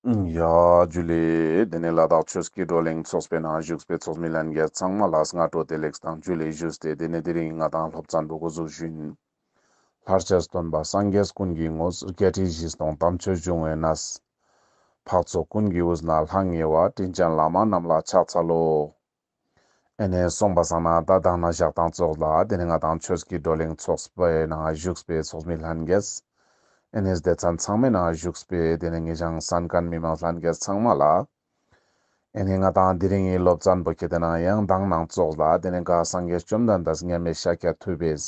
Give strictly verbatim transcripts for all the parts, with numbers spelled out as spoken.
ཡ་ཇུ་ལེ། དེ་ནས་ལ་དྭགས་ཆོས་ཀྱི་བགྲོ་གླེང་ཚོགས་པའི་ནང་བཞུགས་པའི་ཚོགས་མི་ལྷན་རྒྱས་ཚང་མ་ལ་སྔ་དྲོ་བདེ་ལེགས་དང་ཇུ་ལེ་ཞུས་ཏེ། དེ་ནས་དེ་རིང་ང་དང་སློབ་ཚན་པོ་འགོ་འཛུགས་ཞུ་ཡིན། ལྷར་བཅས་སྟོན་པ་སངས་རྒྱས་ཀུན་གྱི་ངོ་བོ། བརྒྱད་ཁྲི་བཞི་སྟོང་དམ་ཆོས་འབྱུང་བའི་གནས། འཕགས་ཚོགས་ཀུན་གྱི་དབུས་ན་ལྷང་ངེ་བ། དྲིན་ཅན་བླ་མ་རྣམས་ལ་ཕྱག་འཚལ་ལོ། ཨེ་ནས་སོང་པ་སང་ན་ད་དང་ན་ཞག་དང་ཙོགས་ལ་དེ་ནས་ང་དང་ཆོས་ཀྱི་བགྲོ་གླེང་ཚོགས་པའི་ནང་བཞུགས་པའི་ཚོགས་མི་ལྷན་རྒྱས། ཨེ་ནས་སྡེ་ཚན་ཚང་མའི་ནང་བཞུགས་པའི་དེ་ནས་ངེད་ཅག་གསན་མཁན་མི་མང་ལྷན་རྒྱས་ཚང་མ་ལ། ཨེ་ནས་ང་དང་དེ་རིང་གི་སློབ་ཚན་པོ་ཁྱེད་དེ་ནང་ཡང་དང་ནང་ཙོགས་ལ་དེ་ནས་ག་སངས་རྒྱས་བཅོམ་ལྡན་འདས་མཉམ་མེད་ཤཱཀྱ་ཐུབ་པས།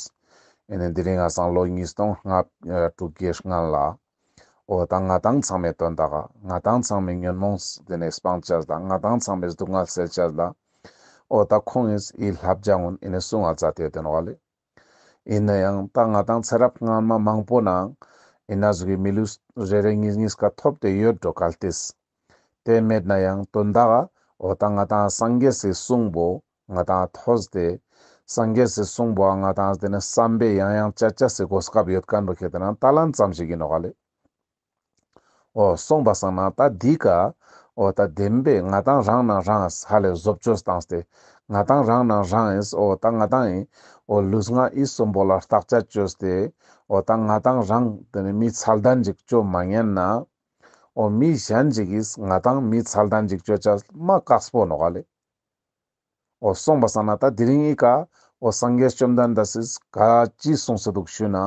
ཨེ་ནས་དེ་རིང་ང་སང་ལོ་ཉིས་སྟོང་ལྔ་དྲུག་བརྒྱའི་སྔན་ལ། འོ་ད་ང་དང་ཚང་མའི་དོན་དག་ང་དང་ཚང་མའི་ཉོན་མོངས་དེ་ནས་སྤང་བྱས་ལ། ང་དང་ཚང་མའི་སྡུག་བསྔལ་སེལ་བྱས་ལ། འོ་ད་ཁོང་ངིས་ཨི་བསླབ་བྱ་ངུན་ཨེ་ནས་གསུང་བ་མཛད་དེ་ཡོད་དེ་ནོག་ལེ། ཡིན་ན་ཡང་ད་ང་དང་ཚེ་རབས་སྔ་མ་མང་པོ་ནང་ཨེ་ན་ཟུག་གི་མི་ལུས་རེ་རེ་གཉིས་གཉིས་ཀ་ཐོབ་སྟེ་ཡོད་འགྲོ་གལ་ཏེ། དེ་མེད་ན་ཡང་དོན་དག་འོ་ད་ང་དང་སངས་རྒྱས་སི་གསུང་པོ་ང་དང་ཐོས་ཏེ། སངས་རྒྱས་སི་གསུང་པོ་ང་དང་དེ་ནས་བསམ་པའི་ཡང་ཡང་བཅད་བཅད་སི་གོ་སྐབས་ཡོད་མཁན་པོ་ཁྱེད་དེ་ནང་ད་ལན་ཙམ་ཞིག་ཡིན་ནོག་ལེ། འོ་སོང་པ་སང་ན་ད་འདི་ཀ་འོ་ད་བདེན་པའི་ང་དང་རང་ནང་རང་ཧ་ལས་བཟོ་བཅོས་བཏང་སྟེ། ང་དང་རང་ནང་རང་ཨིས་འོ་ད་ང་དང་ཨི་འོ་ལུས་ངག་ཡིད་གསུམ་པོ་ལ་བརྟག་དཔྱད་བཅོས་ཏེ། འོ་ད་ང་དང་རང་དེ་ནས་མི་ཚད་ལྡན་ཅིག་བཅོ་མ་ཉན་ན། འོ་མི་གཞན་ཅིག་གིས་ང་དང་མི་ཚད་ལྡན་ཅིག་བཅོ་བྱ་མ་དཀགས་པོ་ནོག་ལེ། འོ་སོང་པ་སང་ན་ད་དེ་རིང་ཨི་ཀ་འོ་སངས་རྒྱས་བཅོམ་ལྡན་འདས་སིས་ག་ཅི་གསུངས་སེ་འདུག་ཞུ་ན།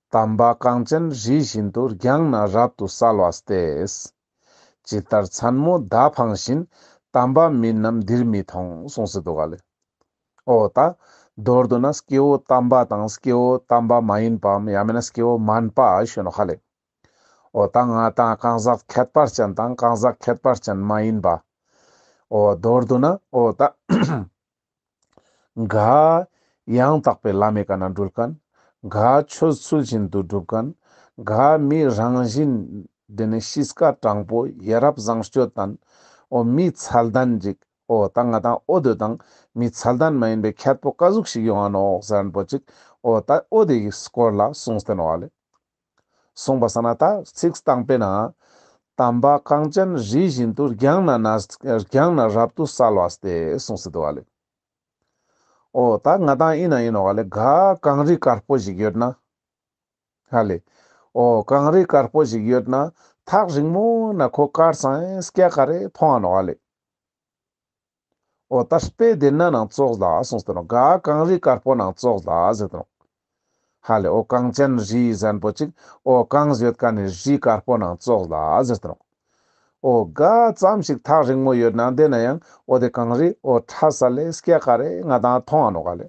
དམ་པ་གངས་ཅན་རི་བཞིན་དུ། རྒྱང་ན་རབ་ཏུ་གསལ་བ་སྟེ། ཇི་ལྟར་མཚན་མོ་མདའ་འཕངས་བཞིན། དམ་པ་མིན་རྣམས་འདིར་མི་མཐོང་། གསུངས་སེ་འདུག་ག་ལེ། འོ་ད་མདོར་བསྡུ་ན་སྐྱེ་བོ་དམ་པ་དང་སྐྱེ་བོ་དམ་པ་མ་ཡིན་པའམ་ཡང་མིན་ན་སྐྱེ་བོ་དམན་པ་ཞུ་ནོག་ཧ་ལེ། འོ་ད་ང་དང་གང་ཟག་ཁྱད་པར་ཅན་དང་གང་ཟག་ཁྱད་པར་ཅན་མ་ཡིན་པ། འོ་མདོར་བསྡུ་ན་འོ་ད་ག་ཡང་དག་པའི་ལམ་མི་ཀ་ན་འགྲུལ་མཁན། ག་ཆོས་ཚུལ་བཞིན་དུ་སྒྲུབ་མཁན། ག་མི་རང་བཞིན་དེ་ནས་གཤིས་ཀ་དྲང་པོ་ཡ་རབས་བཟང་སྤྱོད་དང་འོ་མི་ཚད་ལྡན་ཅིག་འོ་ད་ང་དང་འོ་དེ་དང་མི་ཚད་ལྡན་མ་ཡིན་པའི་ཁྱད་པོ་ཀ་ཟུག་ཞིག་ཡོང་ང་ནོག་ཟེར་མཁན་པོ་ཅིག་འོ་ད་འོ་དེ་གི་སྐོར་ལ་གསུངས་ཏེ་ནོག་ལེ། གསུངས་པ་སང་ན་ད་ཚིག་དང་པོའི་ནང་། དམ་པ་གངས་ཅན་རི་བཞིན་དུ། རྒྱང་ན་ན་རྒྱང་ན་རབ་ཏུ་གསལ་བ་སྟེ། གསུངས་སེ་འདུག་ག་ལེ། འོ་ད་ང་དང་ཨི་ན་ཡིན་ནོག་ག་ལེ། ག་གངས་རི་དཀར་པོ་ཞིག་ཡོད་ན། ཧ་ལེ། འོ་གངས་རི་དཀར་པོ་ཞིག་ཡོད་ན་ཐག་རིང་མོ་ན་ཁོ་དཀར་སང་སྐྱ་ཀ་རེ་མཐོང་ང་ནོག་ག་ལེ། འོ་ད་དཔེ་དེ་ན་ནང་ཙོགས་ལ་གསུངས་ཏེ་ནོག་ག་གངས་རི་དཀར་པོ་ནང་ཙོགས་ལ་ཟེར་ཏེ་ནོག་ཧ་ལེ། འོ་གངས་ཅན་རི་ཟེར་མཁན་པོ་ཅིག་འོ་གངས་ཡོད་མཁན་ནི་རི་དཀར་པོ་ནང་ཙོགས་ལ་ཟེར་ཏེ་ནོག་འོ་ག་ཙམ་ཞིག་ཐག་རིང་མོ་ཡོད་ན་དེ་ན་ཡང་འོ་དེ་གངས་རི་འོ་ཁྲ་ས་ལེ་སྐྱ་ཀ་རེ་ང་དང་མཐོང་ང་ནོག་ག་ལེ།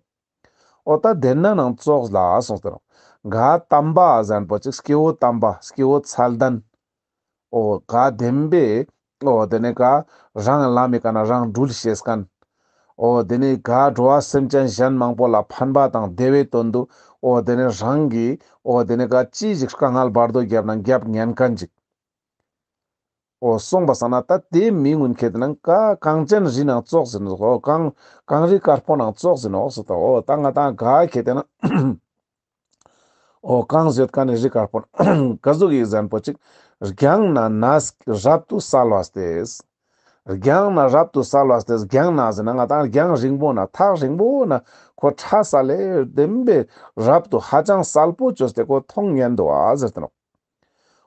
འོ་ད་དེ་ན་ནང་ཙོགས་ལ་གསུངས་ཏེ་ནོག་ག་དམ་པ་ཟེར་མཁན་པོ་ཅིག་སྐྱེ་བོ་དམ་པ་སྐྱེ་བོ་ཚད་ལྡན། འོ་ག་བདེན་པའི་འོ་དེ་ནས་ག་རང་ལམ་མི་ཀ་ན་རང་འགྲུལ་ཤེས་མཁན། འོ་དེ་ནས་ག་འགྲོ་བ་སེམས་ཅན་གཞན་མང་པོ་ལ་ཕན་པ་དང་བདེ་བའི་དོན་དུ་འོ་དེ་ནས་རང་གི་འོ་དེ་ནས་ག་ཅི་ཞིག་དཀའ་ངལ་བར་དོ་བརྒྱབ་ན་བརྒྱབ་ཉན་མཁན་ཅིག་འོ་གསུངས་པ་སང་ན་ད་དེ་མི་ངུན་ཁྱེད་དེ་ན་ག་གངས་ཅན་རི་ནང་ཙོགས་ཟེར་ནོག་འོ་གངས་གངས་རི་དཀར་པོ་ནང་ཙོགས་ཟེར་ནོག་ཟེར་ཏེ། འོ་ད་ང་དང་ག་ཁྱེད་དེ་ན་འོ་གངས་ཡོད་མཁན་ནི་རི་དཀར་པོ་ཀ་ཟུག་ཡིན་ཟེར་མཁན་པོ་ཅིག་རྒྱང་ན་ན་རབ་ཏུ་གསལ་བ་སྟེ། རྒྱང་ན་རབ་ཏུ་གསལ་བ་སྟེ། རྒྱང་ན་ཟེར་ན་ང་དང་རྒྱང་རིང་པོ་ན་ཐག་རིང་པོ་ན་ཁོ་ཁྲ་ས་ལེ་བདེན་པའི་རབ་ཏུ་ཧ་ཅང་གསལ་པོ་བཅོས་ཏེ་ཁོ་མཐོང་ཉན་འདུག་ག་ཟེར་ཏེ་ནོག་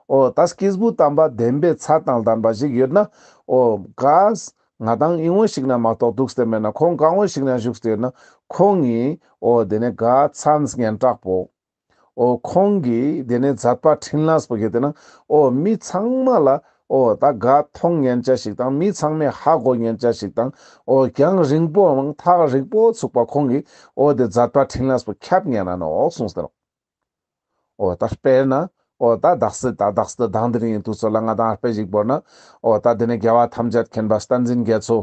འོ་ད་སྐྱེས་བུ་དམ་པ་བདེན་པའི་ཚད་དང་ལྡན་པ་ཞིག་ཡོད་ན། འོ་ག་ང་དང་ཨི་ངོ་ཞིག་ན་མ་གཏོགས་འདུག་སྟེ་མེད་ན་ཁོང་ག་ངོ་ཞིག་ན་བཞུགས་ཏེ་ཡོད་ན་ཁོང་གི་འོ་དེ་ནས་ག་མཚན་སྙན་གྲགས་པོ། འོ་ཁོང་གི་དེ་ནས་མཛད་པ་འཕྲིན་ལས་པོ་ཁྱེད་དེ་ན་འོ་མི་ཚང་མ་ལ་འོ་ད་ག་མཐོང་ཉན་ཆ་ཞིག་དང་མི་ཚང་མས་ཧ་གོ་ཉན་ཆ་ཞིག་དང་འོ་རྒྱང་རིང་པོའང་ཐག་རིང་པོ་ཚུགས་པ་ཁོང་གི་འོ་དེ་མཛད་པ་འཕྲིན་ལས་པོ་ཁྱབ་ཉན་ན་ནོག་གསུངས་ཏེ་ནོག་འོ་ད་དཔེར་ན་འོ་ད་དག་ས་ད་དག་ས་དང་དེ་རིང་དུས་ཚོད་ལ་ང་དང་དཔེ་ཞིག་བོར་ན་འོ་ད་དེ་ནས་རྒྱལ་བ་ཐམས་ཅད་མཁྱེན་པ་བསྟན་འཛིན་རྒྱ་མཚོ།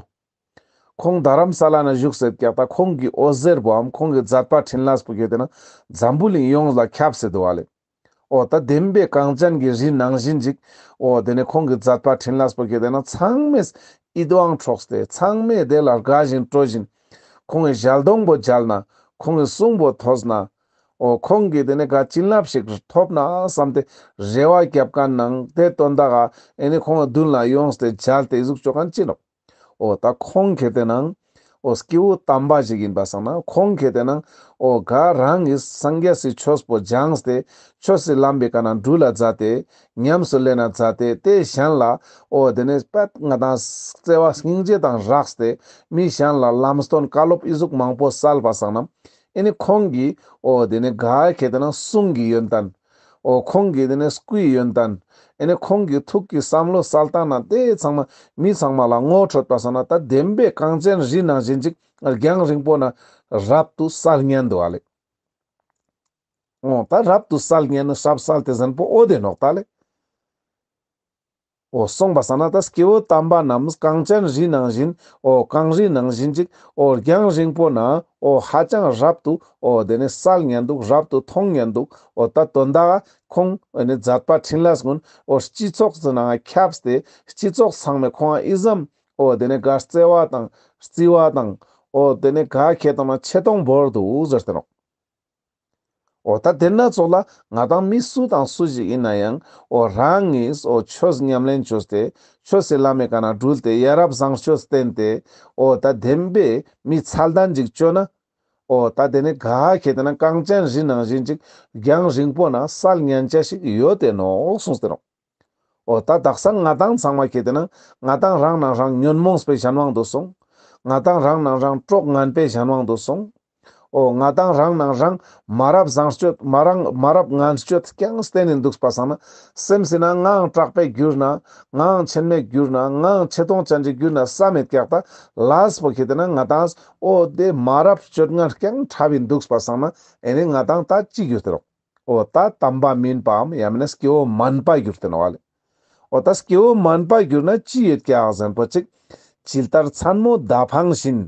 ཁོང་རྡ་རམ་ས་ལ་ན་བཞུགས་སེ་ཀྱག་ད་ཁོང་གི་འོད་ཟེར་པོའམ་ཁོང་གི་མཛད་པ་འཕྲིན་ལས་པོ་ཁྱེད་དེ་ན་འཛམ་བུ་གླིང་ཡོངས་ལ་ཁྱབ་སེ་འདུག་ག་ལེ། འོ་ད་བདེན་པའི་གངས་ཅན་གྱི་རི་ནང་བཞིན་ཅིག་འོ་དེ་ནས་ཁོང་གི་མཛད་པ་འཕྲིན་ལས་པོ་ཁྱེད་དེ་ན་ཚང་མས་ཡིད་དབང་འཕྲོག་སྟེ་ཚང་མས་དེ་ལ་དགའ་བཞིན་སྤྲོ་བཞིན། ཁོང་གི་ཞལ་གདོང་པོ་མཇལ་ན་ཁོང་གི་གསུང་པོ་ཐོས་ན། འོ་ཁོང་གི་དེ་ནས་ག་བྱིན་རླབས་ཤིག་ཐོབ་ན་བསམ་སྟེ་རེ་བ་རྒྱབ་མཁན་ནང་དེ་དོན་དག་ག་ཨེ་ནི་ཁོང་མདུན་ལ་ཡོངས་ཏེ་མཇལ་ཏེ་ཨི་ཟུག་ཅོ་མཁན་ཅི་ནོག་འོ་ད་ཁོང་ཁེ་ཏེ་ནང་འོ་སྐྱེ་བོ་དམ་པ་ཞིག་ཡིན་པ་སང་ན་ཁོང་ཁེ་ཏེ་ནང་འོ་ག་རང་གི་སངས་རྒྱས་སི་ཆོས་པོ་སྦྱངས་ཏེ་ཆོས་སི་ལམ་པའི་ཀ་ན་འགྲུལ་ལ་མཛད་དེ་ཉམས་སུ་ལེན་ན་མཛད་དེ་དེ་གཞན་ལ་འོ་དེ་ནས་པད་ང་དང་བརྩེ་བ་སྙིང་རྗེ་དང་སྦྲགས་ཏེ་མི་གཞན་ལ་ལམ་སྟོན་བཀའ་སློབ་ཨི་ཟུག་མང་པོ་སལ་བ་སང་ན་ཨེ་ནི་ཁོང་གི་འོ་དེ་ནས་ག་ཁེ་ཏེ་ནང་གསུང་གི་ཡོན་ཏན། འོ་ཁོང་གི་དེ་ནས་སྐུའི་ཡོན་ཏན། ཨེ་ནི་ཁོང་གི་ཐུགས་ཀྱི་བསམ་བློ་གསལ་སྟངས་ན་དེ་ཚང་མ་མི་ཚང་མ་ལ་ངོ་འཕྲོད་པ་སང་ན་ད་བདེན་པའི་གངས་ཅན་རི་ནང་བཞིན་ཅིག་རྒྱང་རིང་པོ་ན་རབ་ཏུ་གསལ་ཉན་འདུག་ཨ་ལེ། འོ་ད་རབ་ཏུ་གསལ་ཉན་ནི་ཞབས་གསལ་ཏེ་ཟན་པོ་འོ་དེ་ནོག་ད་ལེ། འོ་སོང་པ་སང་ན་ད་སྐྱེ་བོ་དམ་པ་རྣམས་གངས་ཅན་རི་ནང་བཞིན་འོ་གངས་རི་ནང་བཞིན་ཅིག་འོ་རྒྱང་རིང་པོ་ན་འོ་ཧ་ཅང་རབ་ཏུ་འོ་དེ་ནས་གསལ་ཉན་འདུག་རབ་ཏུ་མཐོང་ཉན་འདུག་འོ་ད་དོན་དག་ཁོང་ཨེ་ནི་མཛད་པ་འཕྲིན་ལས་ཀུན་འོ་སྤྱི་ཚོགས་སི་ནང་ཁྱབ་སྟེ་སྤྱི་ཚོགས་ཚང་མས་ཁོང་ཨི་ཙམ་འོ་དེ་ནས་ག་བརྩེ་བ་དང་བརྩི་བ་དང་འོ་དེ་ནས་ག་ཁེ་ཏེ་ན་ཆེ་མཐོང་བོར་འདུག་ཟེར་ཏེ་ནོག་འོ་ད་དེ་ན་ཙོགས་ལ་ང་དང་མི་སུ་དང་སུ་ཞིག་ཡིན་ན་ཡང་འོ་རང་ངིས་འོ་ཆོས་ཉམས་ལེན་བཅོས་ཏེ་ཆོས་སི་ལམ་མི་ཀ་ན་འགྲུལ་ཏེ་ཡ་རབས་བཟང་སྤྱོད་བསྟེན་ཏེ་འོ་ད་བདེན་པའི་མི་ཚད་ལྡན་ཅིག་བཅོ་ན་འོ་ད་དེ་ནི་ག་ཁེ་ཏེ་ན་གངས་ཅན་རི་ནང་བཞིན་ཅིག་རྒྱང་རིང་པོ་ན་གསལ་ཉན་ཆ་ཞིག་ཡོད་དེ་ནོག་གསུངས་ཏེ་ནོག་འོ་ད་དག་ས་ང་དང་ཚང་མ་ཁེ་ཏེ་ན་ང་དང་རང་ནང་རང་ཉོན་མོངས་པའི་གཞན་དབང་དུ་སོང་། ང་དང་རང་ནང་རང་གྲོགས་ངན་པའི་གཞན་དབང་དུ་སོང་། འོ་ང་དང་རང་ནང་རང་མ་རབས་བཟང་སྤྱོད་མ་རང་མ་རབས་ངན་སྤྱོད་རྐྱང་བསྟེན་ནས་འདུག་པ་སང་ན་སེམས་སི་ནང་ངའང་དྲག་པས་གྱུར་ན་ངའང་ཆེན་མོས་གྱུར་ན་ངའང་ཆེ་མཐོང་ཅན་ཅིག་གྱུར་ན་བསམ་མེད་ཀྱག་ད་ལས་པོ་ཁེ་ཏེ་ན་ང་དང་འོ་དེ་མ་རབས་སྤྱོད་ངན་རྐྱང་འཁྲབ་ཡིན་འདུག་པ་སང་ན་ཨེ་ནི་ང་དང་ད་ཅི་གྱུར་ཏེ་རོག་འོ་ད་དམ་པ་མིན་པའམ་ཡང་མིན་ན་སྐྱེ་བོ་དམན་པ་གྱུར་ཏེ་ནོག་ལེ། འོ་ད་སྐྱེ་བོ་དམན་པ་གྱུར་ན་ཅི་ཡོད་ཀྱག་ཟེར་པོ་ཅིག་ཇི་ལྟར་མཚན་མོ་མདའ་འཕངས་བཞིན།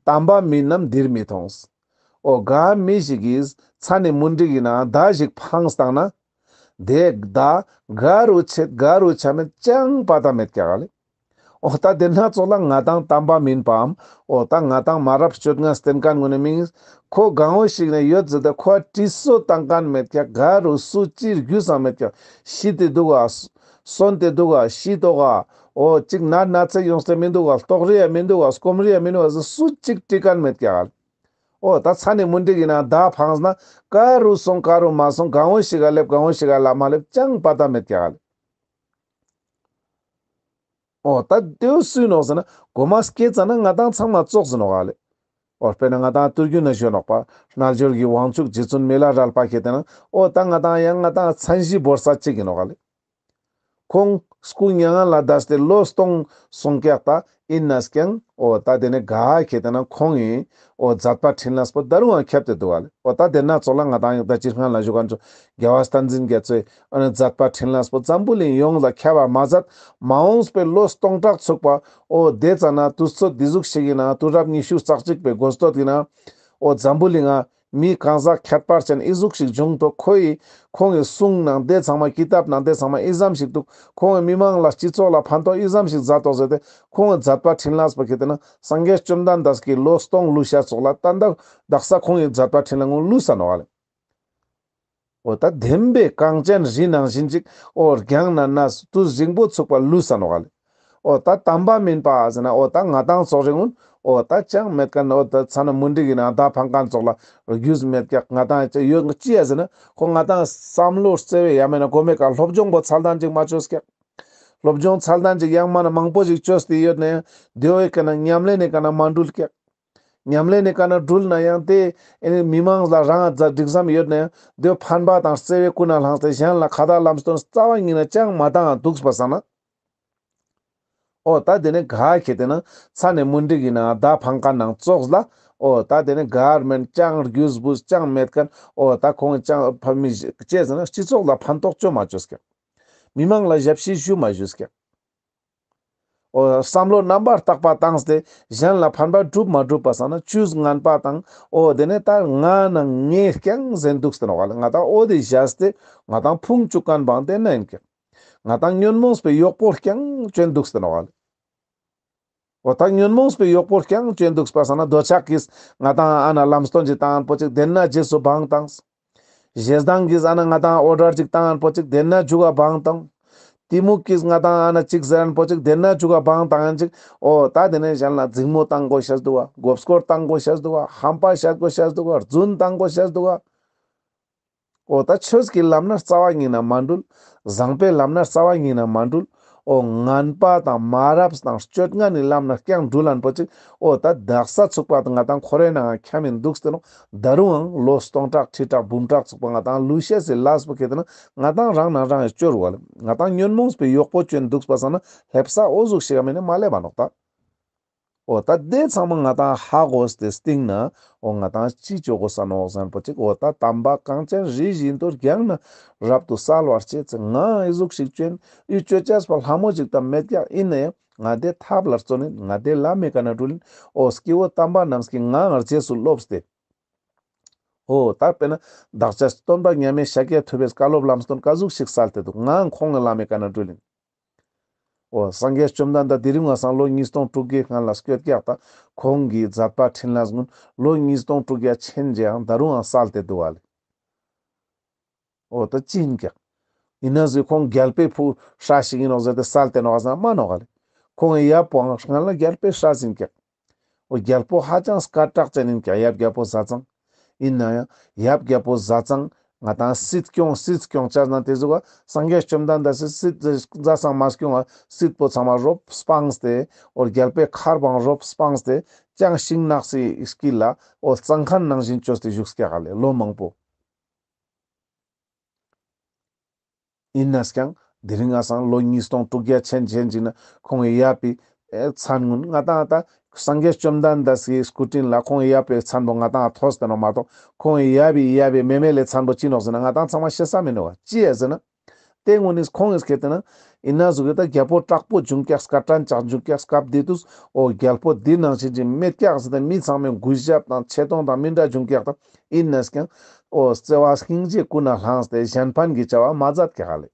དམ་པ་མིན་རྣམས་འདིར་མི་མཐོང་། འོ་ག་མི་ཞིག་གིས་མཚན་ནི་མུན་དིག་གི་ནང་མདའ་ཞིག་འཕངས་བཏང་ན། དེ་མདའ་ག་རུ་ཆད་ག་རུ་ཆ་མེད་ཅང་པ་ཏ་མེད་ཀྱག་ལེ། འོ་ད་དེ་ན་ཙོགས་ལ་ང་དང་དམ་པ་མིན་པའམ། འོ་ད་ང་དང་མ་རབས་སྤྱོད་ངན་བསྟེན་མཁན་ངོ་ནས་མིང་། ཁོ་གང་བོ་ཞིག་ནས་ཡོད་ཟེར་ཏེ་ཁོ་དྲི་སོ་བཏང་མཁན་མེད་ཀྱག་ག་རུ་སུ་ཅི་རྒྱུས་སང་མེད་ཀྱག་ཤི་སྟེ་འདུག་ག་གསོན་ཏེ་འདུག་ག་ཤི་ཏོག་ག་འོ་ཅིག་ན་ན་ཚ་ཡོངས་ཏེ་མི་འདུག་ག་ལྟོགས་རི་ཡ་མི་འདུག་ག་སྐོམ་རི་ཡ་མི་འདུག་ག་སུ་ཅིག་དྲི་མཁན་མེད་ཀྱག་འོ་ད་མཚན་ནི་མུན་དིག་གི་ནང་མདའ་འཕངས་ན་ག་རུ་སོང་ག་རུ་མ་སོང་གང་བོ་ཞིག་ག་སླེབས་གང་བོ་ཞིག་ག་ལ་མ་སླེབས་ཅང་པ་ཏ་མེད་ཀྱག་འོ་ད་དེའུ་སུའི་ནོག་ཟེར་ན་གོ་མ་སྐྱེ་ཙ་ན་ང་དང་ཚང་མ་ཙོགས་ཟེར་ནོག་ལེ། འོ་དཔེར་ན་ང་དང་ཏུར་རྒྱུན་ན་ཞུ་ནོག་པ། རྣལ་འབྱོར་གྱི་དབང་ཕྱུག་རྗེ་བཙུན་མི་ལ་རས་པ་ཁེ་ཏེ་ན་འོ་ད་ང་དང་ཡང་ང་དང་མཚན་གཞི་བོར་ས་ཅིག་ཡིན་ནོག་ལེ། ཁོང་སྐུ་མྱ་ངན་ལས་འདས་ཏེ་ལོ་སྟོང་སོང་ཀྱག་ད་ཡིན་ནས་ཀྱང་འོ་ད་དེ་ནས་ག་ཁེ་ཏེ་ན་ཁོང་ཡིན་འོ་མཛད་པ་འཕྲིན་ལས་པོ་ད་རུང་ཡང་ཁྱབ་སྟེ་འདུག་ལེ། འོ་ད་དེ་ན་ཙོགས་ལ་ང་དང་ཡང་ད་སྤྱིར་སྔ་ལ་ཞུ་མཁན་ཚོ་རྒྱལ་བ་བསྟན་འཛིན་རྒྱ་མཚོས། ཨ་ནི་མཛད་པ་འཕྲིན་ལས་པོ་འཛམ་བུ་གླིང་ཡོངས་ལ་ཁྱབ་པ་མ་ཟད་མ་འོངས་པའི་ལོ་སྟོང་ཕྲག་ཚུགས་པ་འོ་དེ་ཙ་ན་དུས་ཚོད་འདི་ཟུག་ཞིག་ཡིན་ན་དུས་རབས་ཉི་ཤུ་རྩ་གཅིག་པའི་འགོ་སྟོད་ཡིན་ན་འོ་འཛམ་བུ་གླིང་ང་མི་གང་ཟག་ཁྱད་པར་ཅན་ཨི་ཟུག་ཞིག་བྱུང་ཐོག་ཁོ་ཡི་ཁོང་གི་གསུང་ནང་དེ་ཚང་མ་ཀི་ཏབ་ནང་དེ་ཚང་མ་ཨི་ཙམ་ཞིག་འདུག་ཁོང་གི་མི་མང་ལ་སྤྱི་ཚོགས་ལ་ཕན་ཐོགས་ཨི་ཙམ་ཞིག་མཛད་ཐོག་ཟེར་ཏེ་ཁོང་གི་མཛད་པ་འཕྲིན་ལས་པོ་ཁེ་ཏེ་ན་སངས་རྒྱས་བཅོམ་ལྡན་འདས་ཀྱི་ལོ་སྟོང་ལུས་ཤ་ཙོགས་ལ་ད་ལྟ་དག་ས་ཁོང་གི་མཛད་པ་འཕྲིན་ལས་ངོ་ལུས་ས་ནོག་ལེ། འོ་ད་བདེན་པའི་གངས་ཅན་རི་ནང་བཞིན་ཅིག་འོ་རྒྱང་ན་ན་དུས་རིང་པོ་ཚུགས་པ་ལུས་ས་ནོག་ལེ། འོ་ད་དམ་པ་མིན་པ་ཟེར་ན་འོ་ད་ང་དང་ཙོགས་རིང་ངུན་འོ་ད་ཅང་མེད་མཁན་འོ་ད་མཚན་ནི་མུན་དིག་གི་ནང་མདའ་འཕངས་མཁན་ཙོགས་ལ་རྒྱུས་མེད་ཀྱག་ང་དང་ཡོད་ཅི་ཡ་ཟེར་ན་ཁོ་ང་དང་བསམ་བློ་བརྩེ་བས་ཡ་མེད་ན་གོ་མེད་ཀ་སློབ་སྦྱོང་པོ་ཚད་ལྡན་ཅིག་མ་བཅོས་ཀྱག་སློབ་སྦྱོང་ཚད་ལྡན་ཅིག་ཡང་མ་ན་མང་པོ་ཞིག་བཅོས་ཏེ་ཡོད་ན་ཡང་དེ་བོའི་ཀ་ན་ཉམས་ལེན་ནི་ཀ་ན་མ་འགྲུལ་ཀྱག་ཉམས་ལེན་ནི་ཀ་ན་འགྲུལ་ན་ཡང་དེ་ཨེ་ནི་མི་མང་ལ་རང་ང་སྒྲིག་བསམ་ཡོད་ན་ཡང་དེ་ཕན་པ་དང་བརྩེ་བའི་ཀུན་ནས་བསླངས་ཏེ་གཞན་ལ་ཁ་ཏ་ལམ་སྟོན་རྩ་བ་ཉིད་ནས་ཅང་མ་བཏང་འདུག་པ་སང་ན། འོ་ད་དེ་ནི་ག་ཁེ་ཏེ་ན་མཚན་ནི་མུན་དིག་གི་ནང་མདའ་འཕངས་མཁན་ནང་ཙོགས་ལ་འོ་ད་དེ་ནི་གར་མེན་ཅང་རྒྱུས་བུས་ཅང་མེད་མཁན་འོ་ད་ཁོང་ཅང་ཕ་མི་ཅི་ཟེར་ན་སྤྱི་ཚོགས་ལ་ཕན་ཐོགས་བཅོ་མ་བཅོས་ཀྱག་མི་མང་ལ་ཞབས་ཕྱི་ཞུ་མ་ཞུས་ཀྱག་འོ་བསམ་བློ་རྣམ་པར་དག་པ་བཏང་སྟེ་གཞན་ལ་ཕན་པ་སྒྲུབ་མ་སྒྲུབ་པ་སང་ན་ཆུས་ངན་པ་དང་འོ་དེ་ནས་ད་ང་ནང་ངས་རྐྱང་ཟེར་འདུག་སྟེ་ནོག་ལེ། ང་དང་འོ་དེ་བཞག་སྟེ་ང་དང་ཕུང་བཅུག་མཁན་བང་དེ་ན་ཡིན་ཀྱག་ང་དང་ཉོན་མོངས་པའི་གཡོག་པོ་རྐྱང་བཅོས་འདུག་སྟེ་ནོག་ལེ། འོ་ད་ཉོན་མོངས་པའི་གཡོག་པོ་རྐྱང་བཅོས་འདུག་པ་སང་ན་འདོད་ཆགས་ཀྱིས་ང་དང་ཨ་ན་ལམ་སྟོན་ཅིག་བཏང་པོ་ཅིག་དེ་ན་རྗེས་སུ་བང་བཏང་། ཞེ་སྡང་གིས་ཨ་ན་ང་དང་ཨོ་ཌར་ཅིག་བཏང་ཡིན་པོ་ཅིག་དེ་ན་མཇུག་ག་བང་བཏང་། གཏི་མུག་གིས་ང་དང་ཨ་ན་ཅིག་ཟེར་ཡིན་པོ་ཅིག་དེ་ན་མཇུག་ག་བང་བཏང་ཡིན་ཅིག་འོ་ད་དེ་ནས་གཞན་ལ་འཛིང་མོ་བཏང་དགོས་ཤེས་འདུག་ག་མགོ་སྐོར་བཏང་དགོས་ཤེས་འདུག་ག་ཧམ་པ་བཤད་དགོས་ཤེས་འདུག་ག་རྫུན་བཏང་དགོས་ཤེས་འདུག་ག་འོ་ད་ཆོས་ཀྱི་ལམ་ན་རྩ་བ་ཉིད་ན་མ་འགྲུལ། བཟང་པོའི་ལམ་ན་རྩ་བ་ཉིད་ན་མ་འགྲུལ། འོ་ངན་པ་དང་མ་རབས་དང་སྤྱོད་ངན་ནི་ལམ་ན་རྐྱང་འགྲུལ་ལན་པོ་ཅིག་འོ་ད་དག་ས་ཚུག་པ་དང་ང་དང་ཁོ་རའི་ནང་ང་འཁྱམ་མིན་འདུག་སྟེ་ནོ། ད་རུང་ཡང་ལོ་སྟོང་ཕྲག་ཁྲི་ཕྲག་འབུམ་ཕྲག་ཚུག་པ་ང་དང་ལུས་ཤེས་སི་ལས་པོ་ཁེ་ཏེ་ན་ང་དང་རང་ན་རང་ཡི་སྐྱོར་བ་ལེ། ང་དང་ཉོན་མོངས་པའི་གཡོག་པོ་ཅོན་འདུག་པ་སང་ན་ལྷེབ་ས་འོ་ཟུག་ཞིག་ག་མེད་ན་མ་ལེབ་བ་ནོག་ད། འོ་ད་དེ་ཚང་མ་ང་དང་ཧ་གོ་སྟེ་སྟིང་ན་འོ་ང་དང་ཅི་ཅོ་དགོས་ས་ནོག་ཟེར་ན་པོ་ཅིག་འོ་ད་དམ་པ་གངས་ཅན་རི་བཞིན་དུ་རྒྱང་ན་རབ་ཏུ་གསལ་བར་བྱེད་ཚེ་ང་ཨི་ཟུག་ཞིག་ཅོན་ཨི་ཅོ་ཅས་པ་ལྷ་མོ་ཅིག་ད་མེད་ཀྱག་ཨིན་ན་ཡང་ང་དེ་ཐབས་ལ་བརྩོན་ཨིན། ང་དེ་ལམ་མེ་ཀ་ན་འགྲུལ་ཨིན། འོ་སྐྱེ་བོ་དམ་པ་རྣམས་ཀྱིས་ང་རྗེས་སུ་སློབས་ཏེ། འོ་ད་དཔེར་ན་བདག་ཅག་སྟོན་པ་མཉམ་མེད་ཤཱཀྱ་ཐུབ་པས་བཀའ་སློབ་ལམ་སྟོན་ཀ་ཟུག་ཞིག་སལ་ཏེ་འདུག་ང་ཁོང་གི་ལམ་མེ་ཀ་ན་འགྲུལ་ཨིན། འོ་སངས་རྒྱས་བཅོམ་ལྡན་འདས་དེ་རིང་ང་སང་ལོ་ཉིས་སྟོང་དྲུག་བརྒྱའི་སྔན་ལ་སྐྱོད་ཀྱག་ད་ཁོང་གི་མཛད་པ་འཕྲིན་ལས་ཀུན་ལོ་ཉིས་སྟོང་དྲུག་བརྒྱ་ཆེན་ཅིག་ཡང་ད་རུང་ཡང་སལ་ཏེ་འདུག་བ་ལེ། འོ་ད་ཅི་ཨིན་ཀྱག་ཨིན་ན་ཟེར་ཁོང་རྒྱལ་པོའི་བུ་ཧྲ་ཞིག་ཨིན་ནོག་ཟེར་ཏེ་སལ་ཏེ་ནོག་ཟེར་ན་མ་ནོག་ག་ལེ། ཁོང་གི་ཡབ་པོའང་སྔན་ལ་རྒྱལ་པོའི་ཧྲ་ཟིན་ཀྱག་འོ་རྒྱལ་པོ་ཧ་ཅང་སྐད་གྲགས་ཅན་ཨིན་ཀྱག་ཡབ་རྒྱལ་པོ་ཟས་གཙང་། ཨིན་ན་ཡང་ཡབ་རྒྱལ་པོ་ཟས་གཙང་ང་དང་སྲིད་སྐྱོང་སྲིད་སྐྱོང་ཅས་ན་དེ་ཟུག་ག་སངས་རྒྱས་བཅོམ་ལྡན་འདས་སི་སྲིད་ཟས་གཙང་མ་སྐྱོང་བ་སྲིད་པོ་ཚང་མ་རོབ་སྤངས་ཏེ་འོ་རྒྱལ་པོའི་མཁར་བང་རོབ་སྤངས་ཏེ་ཅང་ཤིང་ནགས་སི་དཀྱིལ་ལ་འོ་གཙང་ཁང་ནང་བཞིན་བཅོས་ཏེ་བཞུགས་ཀྱག་ག་ལེ་ལོ་མང་པོ། ཨིན་ནས་ཀྱང་དེ་རིང་ང་སང་ལོ་ཉིས་སྟོང་དྲུག་བརྒྱ་ཆེན་ཆེན་ཅིག་ན་ཁོང་གི་ཡབ་པའི་མཚན་ཀུན་ང་དང་ད་སངས་རྒྱས་བཅོམ་ལྡན་འདས་སི་སྐུ་དྲིན་ལ་ཁོང་གི་ཡབ་པའི་མཚན་པོ་ང་དང་ཐོས་ཏེ་ནོག་མ་གཏོགས་ཁོང་གི་ཡབ་པའི་ཡབ་པའི་མེ་མེ་ལེ་མཚན་པོ་ཅི་ནོག་ཟེར་ན་ང་དང་ཚང་མ་ཤེས་ས་མི་ནོག་བ། ཅི་ཡ་ཟེར་ན་དེ་སྔོན་ནི་ཁོང་གི་སྐད་དེ་ན་ཨིན་ན་ཟུག་གི་ད་རྒྱལ་པོ་དྲག་པོ་བྱུང་ཀྱག་སྐད་གྲགས་ཅན་བྱུང་ཀྱག་སྐབས་དེ་དུས་འོ་རྒྱལ་པོ་འདི་ནང་བཞིན་ཅིག་མེད་ཀྱག་ཟེར་ཏེ་མི་ཚང་མའི་གུས་ཞབས་དང་ཆེ་མཐོང་དང་མི་འདྲ་བྱུང་ཀྱག་ད་ཨིན་ནས་ཀྱང་འོ་བརྩེ་བ་སྙིང་རྗེ་ཀུན་ནས་བླངས་ཏེ་གཞན་ཕན་གྱི་བྱ་བ་མ་མཛད་ཀྱག་ག་ལེ།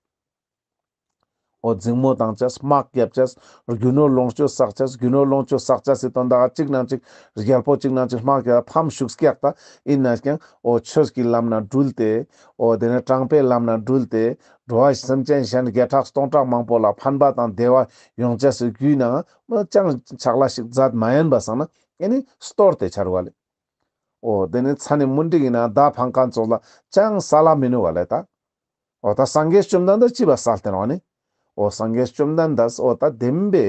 འོ་འཛིང་མོ་བཏང་ཅས་དམག་རྒྱབ་ཅས་རྒྱུ་ནོར་ལོངས་སྤྱོད་བསགས་ཅས་རྒྱུ་ནོར་ལོངས་སྤྱོད་བསགས་ཅས་སི་དོན་དག་གཅིག་ནང་གཅིག་རྒྱལ་པོ་གཅིག་ནང་གཅིག་དམག་རྒྱབ་ཕམ་ཞུགས་ཀྱག་ད་ཨིན་ནས་ཀྱང་འོ་ཆོས་ཀྱི་ལམ་ན་འགྲུལ་ཏེ་འོ་དེ་ནས་དྲང་པའི་ལམ་ན་འགྲུལ་ཏེ་འགྲོ་བ་སེམས་ཅན་གཞན་བརྒྱ་ཕྲག་སྟོང་ཕྲག་མང་པོ་ལ་ཕན་པ་དང་བདེ་བ་ཡོང་ཅས་སི་རྒྱུའི་ནང་ཅང་ཕྱག་ལས་ཤིག་མཛད་མ་ཡིན་པ་སང་ན་ཨེ་ནི་སྟོར་ཏེ་ཆར་བ་ལེ། འོ་དེ་ནི་ཚ་ནི་མུན་དིག་ཡིན་ན་མདའ་འཕང་མཁན་ཙོགས་ལ་ཅང་ས་ལ་མི་ནུས་བ་ལེ་ད། འོ་ད་སངས་རྒྱས་བཅོམ་ལྡན་འདས་ཅི་བ་སལ་ཏེ་ནོག་ནི། འོ་སངས་རྒྱས་བཅོམ་ལྡན་འདས་འོ་ད་བདེན་པའི་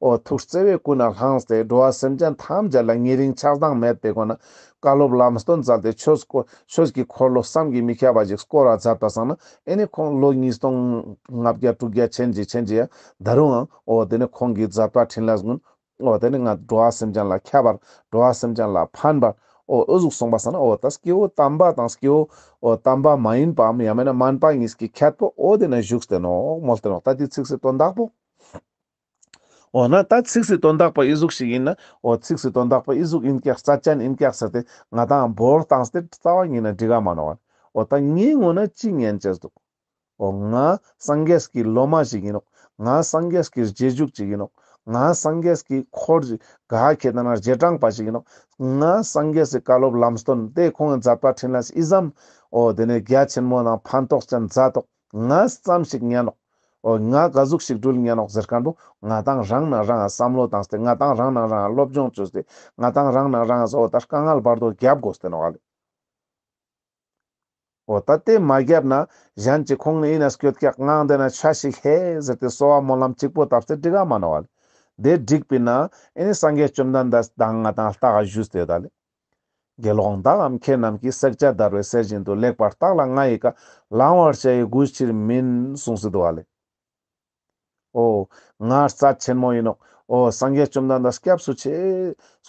འོ་ཐུགས་བརྩེ་བའི་ཀུན་ནས་བླངས་ཏེ་འགྲོ་བ་སེམས་ཅན་ཐམས་ཅད་ལ་ཉེ་རིང་ཆགས་སྡང་མེད་པའི་སྒོ་ནས་བཀའ་སློབ་ལམ་སྟོན་སྩལ་ཏེ་ཆོས་སྐོ་ཆོས་ཀྱི་འཁོར་ལོ་བསམ་གྱིས་མི་ཁྱབ་པ་ཞིག་བསྐོར་བ་མཛད་པ་སང་ན་ཨེ་ནི་ཁོང་ལོ་ཉིས་སྟོང་ལྔ་བརྒྱ་དྲུག་བརྒྱ་ཆེན་ཅིག་ཆེན་ཅིག་ཡང་ད་རུང་ཡང་འོ་དེ་ནི་ཁོང་གི་མཛད་པ་འཕྲིན་ལས་ཀུན། འོ་དེ་ནི་ང་འགྲོ་བ་སེམས་ཅན་ལ་ཁྱབ་པར་འགྲོ་བ་སེམས་ཅན་ལ་ཕན་པར་འོ་འོ་ཟུག་གསུངས་པ་སང་ན་འོ་ད་སྐྱེ་བོ་དམ་པ་དང་སྐྱེ་བོ་འོ་དམ་པ་མ་ཡིན་པའམ་ཡང་མེད་ན་དམན་པ་གཉིས་ཀྱི་ཁྱད་པོ་འོ་དེ་ན་བཞུགས་ཏེ་ནོག་མོལ་ཏེ་ནོག་ད་དེ་ཚིགས་སི་དོན་དག་པོ། འོ་ན་ད་ཚིགས་སི་དོན་དག་པོ་ཨི་ཟུག་ཞིག་ཡིན་ན་འོ་ཚིགས་སི་དོན་དག་པོ་ཨི་ཟུག་ཡིན་ཀྱག་རྩ་ཅན་ཡིན་ཀྱག་ཟེར་ཏེ་ང་དང་འབོར་བཏང་སྟེ་རྩ་བ་ཉིད་ན་འགྲིག་ག་མ་ནོག་འོ་ད་ངའི་ངོ་ན་ཅི་ཉན་ཅེས་འདུག་འོ་ང་སངས་རྒྱས་ཀྱི་སློབ་མ་ཞིག་ཡིན་ནོག་ང་སངས་རྒྱས་ཀྱི་རྗེས་འཇུག་ཅིག་ཡིན་ནོག་ང་སངས་རྒྱས་ཀྱི་འཁོར་ག་ཁེ་ཏེ་ན་རྗེས་འབྲང་པ་ཞིག་ཡིན་ནོག་ང་སངས་རྒྱས་སི་བཀའ་སློབ་ལམ་སྟོན་དེ་ཁོང་གི་མཛད་པ་འཕྲིན་ལས་ཨི་ཙམ་འོ་དེ་ནས་རྒྱ་ཆེན་མོ་དང་ཕན་ཐོགས་ཅན་མཛད་དོག་ང་ཙམ་ཞིག་ཉན་ནོག་འོ་ང་ག་ཟུག་ཞིག་འགྲུལ་ཉན་ནོག་ཟེར་མཁན་པོ་ང་དང་རང་ན་རང་བསམ་བློ་བཏང་སྟེ་ང་དང་རང་ན་རང་སློབ་སྦྱོང་བཅོས་ཏེ་ང་དང་རང་ན་རང་འོ་ད་དཀའ་ངལ་བར་དོ་རྒྱབ་དགོས་ཏེ་ནོག་ཨ་ལེ། འོ་ད་དེ་མ་རྒྱབ་ན་གཞན་གྱི་ཁོང་ནི་ཡིན་ན་སྐྱོད་ཀྱག་ངའང་དེ་ན་ཆ་ཞིག་ཧེ་ཟེར་ཏེ་གསོལ་བ་སྨོན་ལམ་གཅིག་པོ་བཏབ་སྟེ་འགྲིག་ག་མ་ནོག་བ་ལེ། དེ་འགྲིག་པས་ན་ཨེ་ནི་སངས་རྒྱས་བཅོམ་ལྡན་འདས་དང་ང་དང་ལྟ་ག་ཞུས་ཏེ་ཡོད་ད་ལེ། དགེ་སློང་དག་གམ་མཁས་རྣམས་ཀྱིས། བསྲེག་བཅད་བརྡར་བའི་གསེར་བཞིན་དུ། ལེགས་པར་བརྟགས་ལ་ང་ཡི་བཀའ། བླང་བར་བྱ་ཡི་གུས་ཕྱིར་མིན། གསུངས་སེ་འདུག་བ་ལེ། འོ། ང་རྩ་ཆེན་མོ་ཡིན་ནོག་འོ་སངས་རྒྱས་བཅོམ་ལྡན་འདས་སྐྱབས་སུ་མཆི།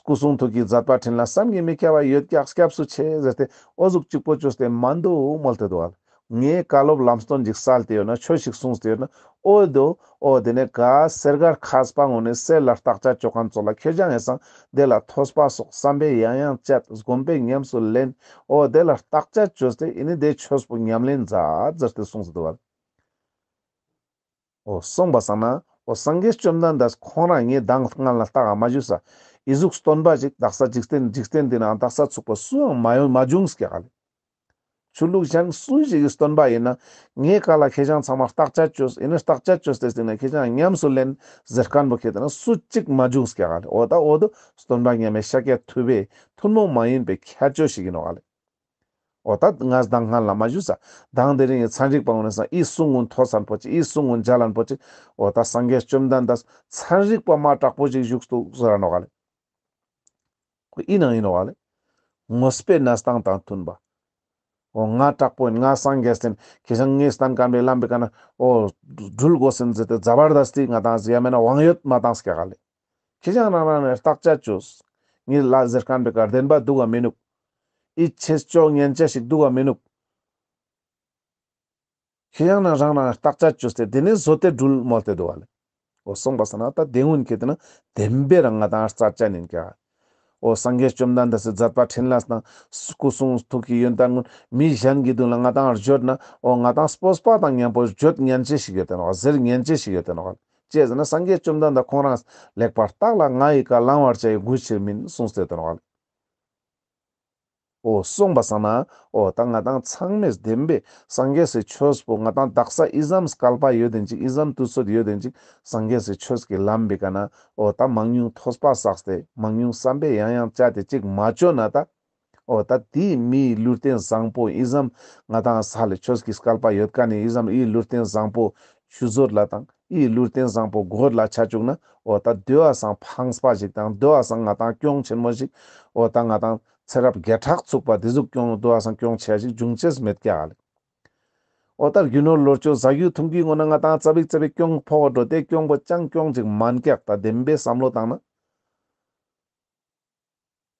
སྐུ་གསུང་ཐུགས་ཀྱི་མཛད་པ་འཕྲིན་ལས་བསམ་གྱིས་མི་ཁྱབ་པ་ཡོད་ཀྱག་སྐྱབས་སུ་མཆི་ཟེར་ཏེ་འོ་ཟུག་གཅིག་པོ་བཅོས་ཏེ་མ་འདུག་མོལ་ཏེ་འདུག་བ་ལེ། ངས་བཀའ་སློབ་ལམ་སྟོན་ཅིག་སལ་ཏེ་ཡོད་ན་ཆོས་ཤིག་གསུངས་ཏེ་ཡོད་ན་འོ་དོ་འོ་དེ་ནས་ག་གསེར་མཁར་མཁས་པ་ངོ་ནས་གསེར་ལ་བརྟག་དཔྱད་བཅོ་མཁན་ཚོ་ལ་ཁྱོད་ཅག་ངས་སང་དེ་ལ་ཐོས་པ་སོགས་བསམ་པས་ཡང་ཡང་དཔྱད་སྒོམ་པས་ཉམས་སུ་ལེན། འོ་དེ་ལ་བརྟག་དཔྱད་བཅོས་ཏེ་ཨེ་ནི་དེ་ཆོས་པོ་ཉམས་ལེན་མཛད་ཟེར་ཏེ་གསུངས་སེ་འདུག་བ་ལེ། འོ་གསུངས་པ་སང་ན་འོ་སངས་རྒྱས་བཅོམ་ལྡན་འདས་ཁོང་རང་ངས་མདང་སྔ་ལ་ལྟ་ག་མ་ཞུས་ས་ཨི་ཟུག་སྟོན་པ་ཞིག་དག་ས་འཇིག་རྟེན་འཇིག་རྟེན་འདི་ན་དག་ས་ཚུག་པ་སུའང་མ་ཡོང་མ་བྱུང་ཀྱག་ལེ། ཆོས་ལུགས་གཞན་སུ་ཞིག་གི་སྟོན་པ་ཡིན་ན་ངའི་བཀའ་ལ་ཁྱེ་ཞང་ཚང་མ་བརྟག་དཔྱད་བཅོས། ཡིན་ན་བརྟག་དཔྱད་བཅོས་ཏེ་སྟིང་ནེ་ཁྱེ་ཞང་ཉམས་སུ་ལེན་ཟེར་མཁན་པོ་ཁེ་ཏེ་ན་སུ་གཅིག་མ་བྱུང་སྐྱག་ག་ལེ། འོ་ད་འོ་དོ་སྟོན་པ་མཉམ་མེད་ཤཱཀྱ་ཐུབ་པའི་ཐུན་མོང་མ་ཡིན་པའི་ཁྱད་ཆོས་ཤིག་ཡིན་ནོག་ག་ལེ། འོ་ད་ང་དང་སྔན་ལ་མ་ཞུས་ས། དང་དེ་རིང་གི་ཚན་རིག་པ་ངོ་ནས་ས་ཨི་གསུང་ངུན་ཐོས་ས་པོ་ཅིག་ཨི་གསུང་ངུན་མཇལ་ལན་པོ་ཅིག་འོ་ད་སངས་རྒྱས་བཅོམ་ལྡན་འདས་ཚན་རིག་པ་མ་དྲག་པོ་ཞིག་བཞུགས་འདུག་ཟེར་ར་ནོག་ག་ལེ། ཁོ་ཨི་ནང་ཨིན་ནོག་ག་ལེ། དངོས་པོའི་གནས་སྟངས་དང་མཐུན་པ། འོ་ང་དྲག་པོ་ཨིན། ང་སངས་རྒྱས་ཨིན། ཁྱེ་ཞང་ངས་སྟན་ཁན་པའི་ལམ་པོའི་ཀ་ནེ་འོ་འགྲུལ་དགོས་ཨིན་ཟེར་ཏེ་ཛ་བར་དསྟི་ང་དང་ཟེར་ཡ་མེད་ན་དབང་ཡོད་མ་བཏང་སྐྱག་ག་ལེ། ཁྱེ་ཞང་རང་རང་ནས་བརྟག་དཔྱད་བཅོས། ངའི་ལ་ཟེར་ཁན་པོའི་ཀ་བདེན་པ་འདུག་ག་མི་ནུག་ཨི་ཆེས་ཅོ་ཉན་ཅེས་ཤིག་འདུག་ག་མི་ནུག་ཁྱེ་ཞང་ནི་རང་རང་བརྟག་དཔྱད་བཅོས་ཏེ་དེ་ནས་བཟོ་སྟེ་འགྲུལ་མོལ་ཏེ་འདུག་ག་ལེ། འོ་སོང་པ་སང་ན་ད་དེ་ངུན་ཁེ་ཏེ་ན་བདེན་པའི་རང་ང་དང་རྩ་ཅན་ཨིན་ཀྱག་འོ་སངས་རྒྱས་བཅོམ་ལྡན་འདས་སི་མཛད་པ་འཕྲིན་ལས་དང་སྐུ་གསུང་ཐུགས་ཀྱི་ཡོན་ཏན་ངུན་མི་གཞན་གྱི་མདུན་ལ་ང་དང་བརྗོད་ན་འོ་ང་དང་སྤོབས་པ་དང་མཉམ་པོ་བརྗོད་ཉན་ཅེས་ཤིག་ཡོད་དེ་ནོག་ཟེར་ཉན་ཅེས་ཤིག་ཡོད་དེ་ནོག་ཅི་ཟེར་ན་སངས་རྒྱས་བཅོམ་ལྡན་འདས་ཁོང་རང་ལེགས་པར་བརྟགས་ལ་ང་ཡི་བཀའ་བླང་བར་བྱ་ཡི་གུས་ཕྱིར་མིན་གསུངས་ཏེ་ཡོད་དེ་ནོག་འོ་སོང་པ་སང་ན་འོ་ད་ང་དང་ཚང་མས་བདེན་པའི་སངས་རྒྱས་སི་ཆོས་པོ་ང་དང་དག་ས་ཨི་ཙམ་སྐལ་པ་ཡོད་དེན་ཅིག་ཨི་ཙམ་དུས་ཚོད་ཡོད་དེན་ཅིག་སངས་རྒྱས་སི་ཆོས་ཀྱི་ལམ་པོའི་ཀ་ནེ་འོ་ད་མང་ཉུང་ཐོས་པ་བསགས་ཏེ་མང་ཉུང་བསམ་པས་ཡང་ཡང་དཔྱད་དེ་ཅིག་མ་ཅོ་ན་ད་འོ་ད་དེའི་མིའི་ལུས་རྟེན་བཟང་པོ་ཨི་ཙམ་ང་དང་ས་ལེ་ཆོས་ཀྱི་སྐལ་པ་ཡོད་ཀ་ནེ་ཨི་ཙམ་ཨི་ལུས་རྟེན་བཟང་པོ་ཆུད་ཟོས་ལ་དང་ཨི་ལུས་རྟེན་བཟང་པོ་གོད་ལ་ཆ་བཅུག་ན་འོ་ད་དེ་བ་སང་ཕངས་པ་ཞིག་དང་དེ་བ་སང་ང་དང་གྱོང་ཆེན་མོ་ཞིག་འོ་ད་ང་དང་ཚེ་རབས་བརྒྱ་ཕྲག་ཚུགས་པ་དེ་ཟུག་གྱོང་དེ་བ་སང་གྱོང་ཆེ་ཞིག་འབྱུང་ཅེས་མེད་ཀྱག་ལེ། འོ་ད་རྒྱུ་ནོར་ལོངས་སྤྱོད་ཟ་རྒྱུ་འཐུང་རྒྱུའི་ངོ་ནེ་ང་དང་ཙ་པིག་ཙ་པིག་གྱོང་ཕོག་འགྲོ་དེ་གྱོང་པོ་ཅང་གྱོང་ཅིག་མན་ཀྱག་ད་བདེན་པའི་བསམ་བློ་བཏང་ན།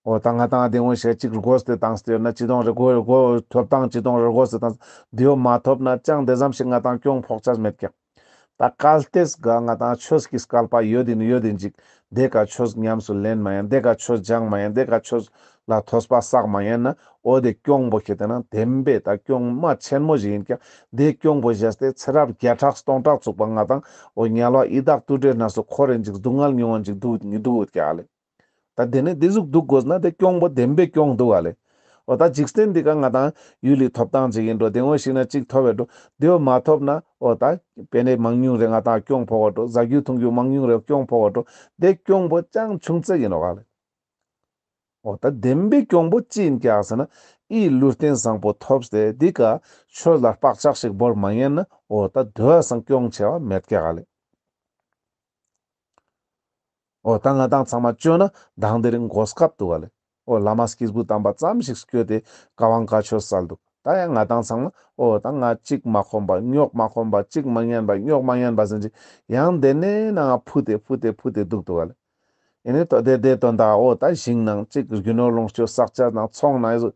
འོ་ད་ང་དང་དེ་ངོ་ཤེས་ཅིག་དགོས་ཏེ་བཏང་སྟེ་ཡོད་ན་ཅི་དོང་རེ་དགོས་དགོས་ཐོབ་ཐང་ཅི་དོང་རེ་དགོས་ཏེ་བཏང་དེའོ་མ་ཐོབ་ན་ཅང་དེ་ཙམ་ཞིག་ང་དང་གྱོང་ཕོག་ཅེས་མེད་ཀྱག་ད་གལ་ཏེ་ག་ང་དང་ཆོས་ཀྱི་སྐལ་པ་ཡོད་དེན་ཡོད་དེན་ཅིག་དེ་ཀ་ཆོས་ཉམས་སུ་ལེན་མ་ཡན་དེ་ཀ་ཆོས་སྦྱང་མ་ཡན་དེ་ཀ་ཆོས་ལ་ཐོས་པ་བསགས་མ་ཡན་ན་འོ་དེ་གྱོང་པོ་ཁེ་ཏེ་ན་བདེན་པའི་ད་གྱོང་མ་ཆེན་མོ་ཞིག་ཨིན་ཀྱག་དེ་གྱོང་པོ་བཞེས་ཏེ་ཚེ་རབས་བརྒྱ་ཕྲག་སྟོང་ཕྲག་ཚུགས་པ་ང་དང་འོ་དམྱལ་བ་ཡི་དྭགས་དུད་འགྲོའི་གནས་སུ་འཁོར་རེན་ཅིག་སྡུག་བསྔལ་མྱོང་ཡན་ཅིག་འདུག་འདུག་ཀྱག་ལེ། ད་དེ་ནེ་དེ་ཟུག་འདུག་དགོས་ན་དེ་གྱོང་པོ་བདེན་པའི་གྱོང་འདུག་ག་ལེ། འོ་ད་འཇིག་རྟེན་འདི་ཀ་ང་དང་ཡུལ་ལི་ཐོབ་ཐང་ཅིག་ཨིན་འགྲོ་དེ་ངོ་ཤེས་ན་ཅིག་ཐོབ་བེ་འགྲོ་དེའོ་མ་ཐོབ་ན་འོ་ད་དཔེ་ནེ་མང་ཉུང་རེ་ང་དང་གྱོང་ཕོག་འགྲོ་ཟ་རྒྱུ་འཐུང་རྒྱུ་མང་ཉུང་རེ་གྱོང་ཕོག་འགྲོ་དེ་གྱོང་པོ་ཅང་ཆུང་ཙེ་ཨིན་ནོག་ག་ལེ། འོ་ད་བདེན་པའི་གྱོང་པོ་ཅི་ཨིན་ཀྱག་ཟེར་ན་ཨི་ལུས་རྟེན་བཟང་པོ་ཐོབ་སྟེ་འདི་ཀ་ཆོས་ལ་བག་ཆགས་ཤིག་བོར་མ་ཉན་ན་འོ་ད་དེ་བ་སང་གྱོང་ཆེ་བ་མེད་ཀྱག་ག་ལེ། འོ་ད་ང་དང་ཚང་མ་ཅོ་ན་དང་དེ་རིང་གོ་སྐབས་འདུག་ག་ལེ། འོ་བླ་མ་སྐྱེས་བུ་དམ་པ་ཙམ་ཞིག་སྐྱོད་དེ་བཀའ་དབང་བཀའ་ཆོས་སྩལ་འདུག་ད་ཡང་ང་དང་ཚང་མ་འོ་ད་ང་ཅིག་མ་ཁོམ་པ་རྙོག་མ་ཁོམ་པ་ཅིག་མ་ཉན་པ་རྙོག་མ་ཉན་པ་ཟེར་ཅིག་ཡང་དེ་ནེ་ནང་ཕུད་དེ་ཕུད་དེ་ཕུད་དེ་འདུག་འདུག་ག་ལེ། ཨེ་ནེ་ཏོ་དེ་དེ་དོན་དག་འོ་ད་ཞིང་ནང་ཅིག་རྒྱུ་ནོར་ལོངས་སྤྱོད་བསགས་ཅེས་ནང་ཚོང་ནང་ཨེ་ཟུག་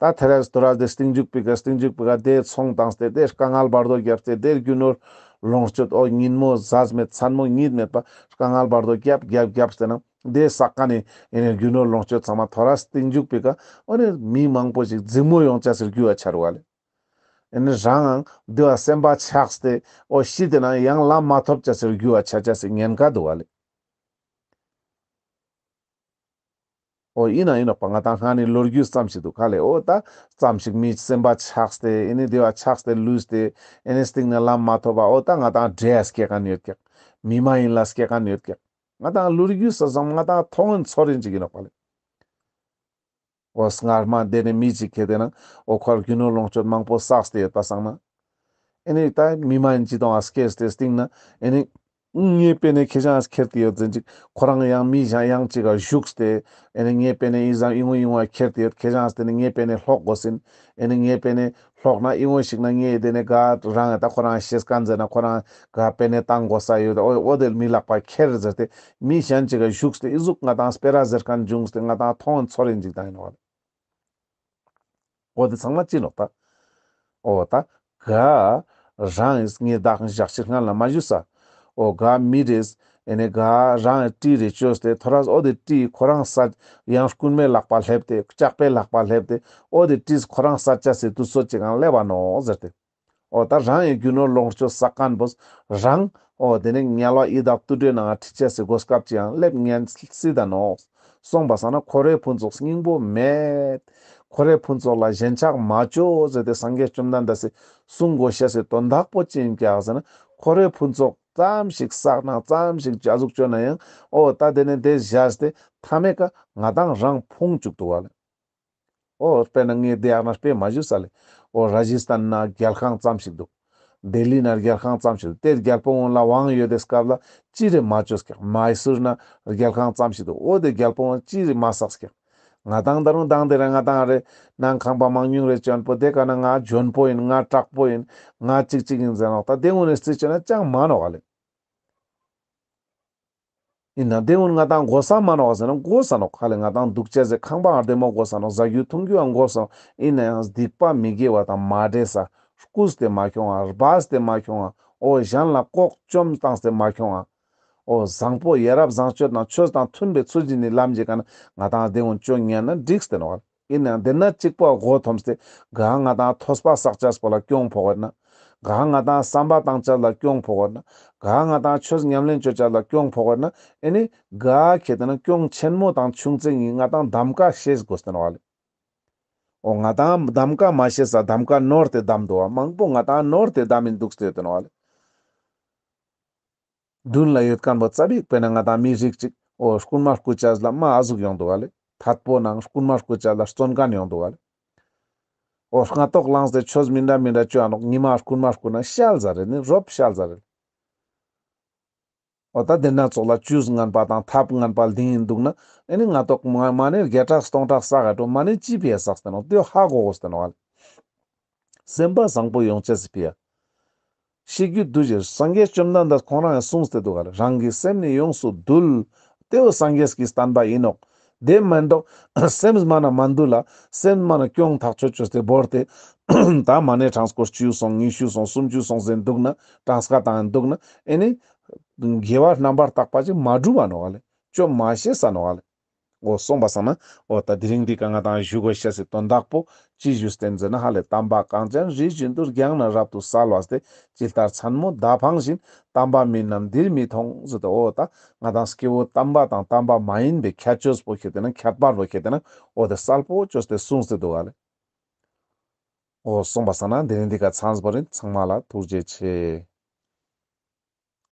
ད་ཐེ་རེས་ཐོ་རེས་དེ་སྟིང་འཇུག་པི་ཀ་སྟིང་འཇུག་པི་ཀ་དེ་ཚོང་བཏང་སྟེ་དེ་དཀའ་ངལ་བར་དོ་བརྒྱབ་སྟེ་དེ་རྒྱུ་ནོར་ལོངས་སྤྱོད་འོ་ཉིན་མོ་ཟ་མེད་མཚན་མོ་གཉིད་མེད་པ་དཀའ་ངལ་བར་དོ་བརྒྱབ་བརྒྱབ་བརྒྱབ་སྟེ་ནང་དེ་བསགས་ཀ་ནེ་ཨེ་ནེ་རྒྱུ་ནོར་ལོངས་སྤྱོད་ཚང་མ་ཐོ་རེས་སྟིང་འཇུག་པི་ཀ་འོ་ནེ་མི་མང་པོ་ཞིག་འཛིང་མོ་ཡོང་ཅེས་སི་རྒྱུ་བ་ཆ་རུག་ག་ལེ། ཨེ་ནེ་རང་དེ་བ་སེམས་པ་ཆགས་ཏེ་འོ་ཤི་སྟེ་ནང་ཡང་ལམ་མ་ཐོབ་ཅེས་སི་རྒྱུ་བ་ཆ་ཅེས་སི་ཉེན་ཁ་འདུག་ག་ལེ། འོ་ཨིན་ན་ཨིན་ནོག་པ་ང་དང་སྔ་ནེ་ལོ་རྒྱུས་ཙམ་ཞིག་འདུག་ག་ལེ། འོ་ད་ཙམ་ཞིག་མི་སེམས་པ་ཆགས་ཏེ་ཨེ་ནེ་དེ་བ་ཆགས་ཏེ་ལུས་ཏེ་ཨེ་ནེ་སྟིང་ནེ་ལམ་མ་ཐོབ་པ་འོ་ད་ང་དང་འདྲེ་ཡ་སྐྱེ་མཁན་ཡོད་ཀྱག་མི་མ་ཡིན་ལ་སྐྱེ་མཁན་ཡོད་ཀྱག་ང་དང་ལོ་རྒྱུས་ས་ཙམ་ང་དང་མཐོང་ཡིན་ཚོར་ཡིན་ཅིག་ཨིན་ནོག་པ་ལེ། འོ་སྔར་མ་དེ་ནེ་མི་ཅིག་ཁེ་ཏེ་ན་འོ་ཁོར་རྒྱུ་ནོར་ལོངས་སྤྱོད་མང་པོ་བསགས་ཏེ་ཡོད་པ་སང་ན། ཨེ་ནེ་ད་མི་མ་ཡིན་ཅི་དང་ཨ་སྐྱེས་ཏེ་སྟིང་ནེ་ཨེ་ནེ་ངའི་པེ་ནེ་ཁྱེ་ཞང་ཁྱེར་ཏེ་ཡོད་ཟེར་ཅིག་ཁོ་རང་ཡང་མི་གཞན་ཡང་ཅིག་ག་བཞུགས་ཏེ་ཨེ་ནེ་ངའི་པེ་ནེ་ཨི་ཙམ་ཨི་ངོ་ཨི་ངོ་ཁྱེར་ཏེ་ཡོད། ཁྱེ་ཞང་དེ་ནེ་ངའི་པེ་ནེ་ལྷོག་དགོས་ཟེར་ཨེ་ནེ་ངའི་པེ་ནེ་ལྷོག་ན་ཨི་ངོ་ཞིག་ན་ངའི་དེ་ནེ་ག་རང་ད་ཁོ་རང་ཤེས་མཁན་ཟེར་ན་ཁོ་རང་ག་པེ་ནེ་བཏང་དགོས་ས་ཡོད། འོ་འོ་དེ་མི་ལག་པ་ཁྱེར་ཟེར་ཏེ་མི་གཞན་ཅིག་ག་བཞུགས་ཏེ་ཨི་ཟུག་ང་དང་སྤེ་ར་ཟེར་མཁན་བྱུང་སྟེ་ང་དང་མཐོང་ཚོར་ཡིན་ཅིག་དང་ཨིན་ནོག་འོ་དེ་ཚང་མ་ཅི་ནོག་ད། འོ་ད་ག་རང་ངས་ངའི་བདག་ཉིད་ཞག་ཕྱིར་སྔན་ལ་མ་ཞུས་ས། འོ་ག་མི་རེས་ཨེ་ནེ་ག་རང་གྲི་རེ་བཅོས་ཏེ་ཐོ་རེས་འོ་དེ་གྲི་ཁོ་རང་ས་ཡང་རྐུན་མའི་ལག་པ་སླེབས་ཏེ་ལྕགས་པའི་ལག་པ་སླེབས་ཏེ་འོ་དེ་གྲི་ཁོ་རང་ས་ཅེས་སི་དུས་ཚོད་ཅིག་གང་སླེབས་པ་ནོག་ཟེར་ཏེ། འོ་ད་རང་ཡི་རྒྱུ་ནོར་ལོངས་སྤྱོད་བསགས་མཁན་པོ་རང་འོ་དེ་ནེ་དམྱལ་བ་ཡི་དྭགས་དུད་འགྲོའི་ནང་ཁྲིད་ཅེས་སི་གོ་སྐབས་ཅིག་ཡང་སླེབས་ཉན་སྲིད་ད་ནོག་སོང་པ་སང་ན་འཁོར་བའི་ཕུན་ཚོགས་སྙིང་པོ་མེད། འཁོར་བའི་ཕུན་ཚོགས་ལ་ཞེན་ཆགས་མ་ཅོ་ཟེར་ཏེ་སངས་རྒྱས་བཅོམ་ལྡན་འདས་སི་གསུང་གོ་ཤེས་སི་དོན་དག་པོ་ཅི་ཡིན་ཀྱག་ཟེར་ན། འཁོར་བའི་ཕུན་ཚོགས་ཙམ་ཞིག་བསགས་ན་ཙམ་ཞིག་བྱ་གཟུགས་ཅོ་ན་ཡང་འོ་ད་དེ་ནས་དེ་བཞག་སྟེ་མཐའ་མའི་ཀ་ང་དང་རང་ཕུང་བཅུག་འདུག་ག་ལེ། འོ་དཔེར་ན་ངས་དེ་ཡག་ན་དཔེ་མ་ཞུས་ས་ལེ། འོ་ར་ཇི་སྟན་ན་རྒྱལ་ཁང་ཙམ་ཞིག་འདུག། ལྡི་ལི་ན་རྒྱལ་ཁང་ཙམ་ཞིག་འདུག། དེ་རྒྱལ་པོ་གུན་ལ་དབང་ཡོད་དེ་སྐབས་ལ་ཅི་རེ་མ་ཅོས་ཀྱག། མའི་སུར་ན་རྒྱལ་ཁང་ཙམ་ཞིག་འདུག། འོ་དེ་རྒྱལ་པོ་གུན་ཅི་རེ་མ་བསགས་ཀྱག། ང་དང་ད་རུང་དང་དེ་ར་ང་དང་རེ་ནང་ཁང་པ་མང་ཉུང་རེ་ཅོན་པོ་དེ་ཀ་ན་ང་འཇོན་པོ་ཡིན། ང་དྲག་པོ་ཡིན། ང་ཅིག་ཅིག་ཡིན་ཟེར་ནོག། ད་དེ་གུན་ནི་རྩིས་ཅོ་ན་ཅང་མ་ནོག་ག་ལེ། ཡིན་ན་དེ་གུན་ང་དང་དགོས་ས་མ་ནོག་ཟེར་ན་དགོས་ས་ནོག། ཧ་ལེ་ང་དང་འདུག་ཅེས་སི་ཁང་པ་བདེ་མོ་དགོས་ས་ནོག། ཟ་རྒྱུ་འཐུང་རྒྱུའང་དགོས་ས་ནོག། ཡིན་ན་ཡང་སྡིག་པ་མི་དགེ་བ་དང་མ་འདྲེས་ས། རྐུས་ཏེ་མ་ཁྱོང་ང་། སྦས་ཏེ་མ་ཁྱོང་ང་། འོ་གཞན་ལ་ལྐོག་བཅོམ་བཏང་སྟེ་མ་ཁྱོང་ང་། འོ་བཟང་པོ་ཡ་རབས་བཟང་སྤྱོད་དང་ཆོས་དང་མཐུན་པའི་ཚུལ་གྱིས་ནི་ལམ་གྱི་ཀ་ན་ང་དང་དེ་གུན་ཅོ་ཉན་ན་འགྲིག་སྟེ་ནོག། ཡིན་ན་དེ་ན་གཅིག་པོ་མགོ་འཐོམས་ཏེ་ག་ང་དང་ཐོས་པ་བསགས་ཅེས་པོ་ལ་གྱོང་ཕོག་གོ་ན། ག་ང་དང་བསམ་པ་བཏང་ཅེས་ལ་གྱོང་ཕོག་གོ་ན། ག་ང་དང་ཆོས་ཉམས་ལེན་ཅོ་ཅེས་ལ་གྱོང་ཕོག་གོ་ན། ཨེ་ནི་ག་ཁེ་ཏེ་ན་གྱོང་ཆེན་མོ་དང་ཆུང་ཙེ་གཉིས་ང་དང་གདམ་ཀ་ཤེས་དགོས་ཏེ་ནོག་ལེ། འོ་ང་དང་གདམ་ཀ་མ་ཤེས་ས་གདམ་ཀ་ནོར་ཏེ་གདམ་འདུག་བ། མང་པོ་ང་དང་ནོར་ཏེ་གདམ་མིན་འདུག་སྟེ་ཡོད་ཏེ་ནོག་ལེ། མདུན་ལ་ཡོད་མཁན་པོ་ཙ་པིག་དཔེར་ན་ང་དང་མི་རིགས་ཅིག་འོ་རྐུན་མ་རྐུ་ཅེས་ལ་མ་ཨ་ཟུག་ཡོང་འདུག་ག་ལེ། ཐད་པོ་ནང་རྐུན་མ་རྐུ་ཅེས་ལ་བཙོན་ཁང་ཡོང་འདུག་ག་ལེ། འོ་སྔ་ཏོག་ལངས་ཏེ་ཆོས་མི་འདྲ་མི་འདྲ་ཅོ་ཨ་ནོག། ཉི་མ་རྐུན་མ་རྐུ་ན་ཤལ་ཟ་རེད། ནི་རོབ་ཤལ་ཟ་རེད། འོ་ད་དེ་ན་ཙོགས་ལ་ཇུས་ངན་པ་དང་ཐབས་ངན་པ་ལྡིང་ཡིན་འདུག་ན། ཨེ་ནི་སྔ་ཏོག་མ་མ་ནི་བརྒྱ་ཕྲག་སྟོང་ཕྲག་བསགས་ཨ་འགྲོ། མ་ནི་ཅི་ཕི་ཡ་བསགས་ཏེ་ནོག། དེ་ཧ་གོ་དགོས་ཏེ་ནོག་ག་ལེ། སེམས་པ་བཟང་པོ་ཡོང་ཅེས་སི་ཕི་ཡ། ཤེས་རྒྱུད་འདུལ་ཞིང་། སངས་རྒྱས་བཅོམ་ལྡན་འདས་ཁོང་རང་ཡང་གསུངས་ཏེ་འདུག་ག་ལེ། རང་གི་སེམས་ནི་ཡོངས་སུ་འདུལ། དེ་བོ་སངས་རྒྱས་ཀྱི་བསྟན་པ་ཡིན་ནོག། དེ་མ་གཏོགས་སེམས་མ་ན་མ་འདུལ་ལ། སེམས་མ་ན་གྱོང་ཐག་ཆོད་ཆོད་དེ་བོར་ཏེ་ད་མ་ནི་གྲངས་སྐོར་བཅུ་སོང་ཉི་ཤུ་སོང་སུམ་ཅུ་སོང་ཟེར་འདུག་ན། གྲངས་ཀ་བཏང་འདུག་ན། ཨེ་ནི་དགེ་བ་རྣམ་པར་དག་པ་ཅིག་མ་སྒྲུབ་པ་ནོག་ག་ལེ། ཅོ་མ་ཤེས་ས་ནོག་ག་ལེ། འོ་སོང་པ་སང་ན་འོ་ད་དེ་རིང་འདི་ཀ་ང་དང་ཞུ་དགོས་ཤེས་སི་དོན་དག་པོ་ཅི་ཞུས་ཏེ་ཟེར་ན། ཧ་ལེ་དམ་པ་གངས་ཅན་རི་བཞིན་དུ། རྒྱང་ན་རབ་ཏུ་གསལ་བ་སྟེ། ཇི་ལྟར་མཚན་མོ་མདའ་འཕངས་བཞིན། དམ་པ་མིན་རྣམས་འདིར་མི་མཐོང་ཟེར་ཏེ། འོ་ད་ང་དང་སྐྱེ་བོ་དམ་པ་དང་དམ་པ་མ་ཡིན་པའི་ཁྱད་ཆོས་པོ་ཁྱེར་ཏེ་ན་ཁྱད་པར་པོ་ཁྱེར་ཏེ་ན་འོ་དེ་གསལ་པོ་ཅོས་ཏེ་གསུངས་ཏེ་འདུག་ག་ལེ། འོ་སོང་པ་སང་ན་དེ་རིང་འདི་ཀ་ཚང་བོ་ཡིན། ཚང་མ་ལ་ཐུགས་རྗེ་ཆེ།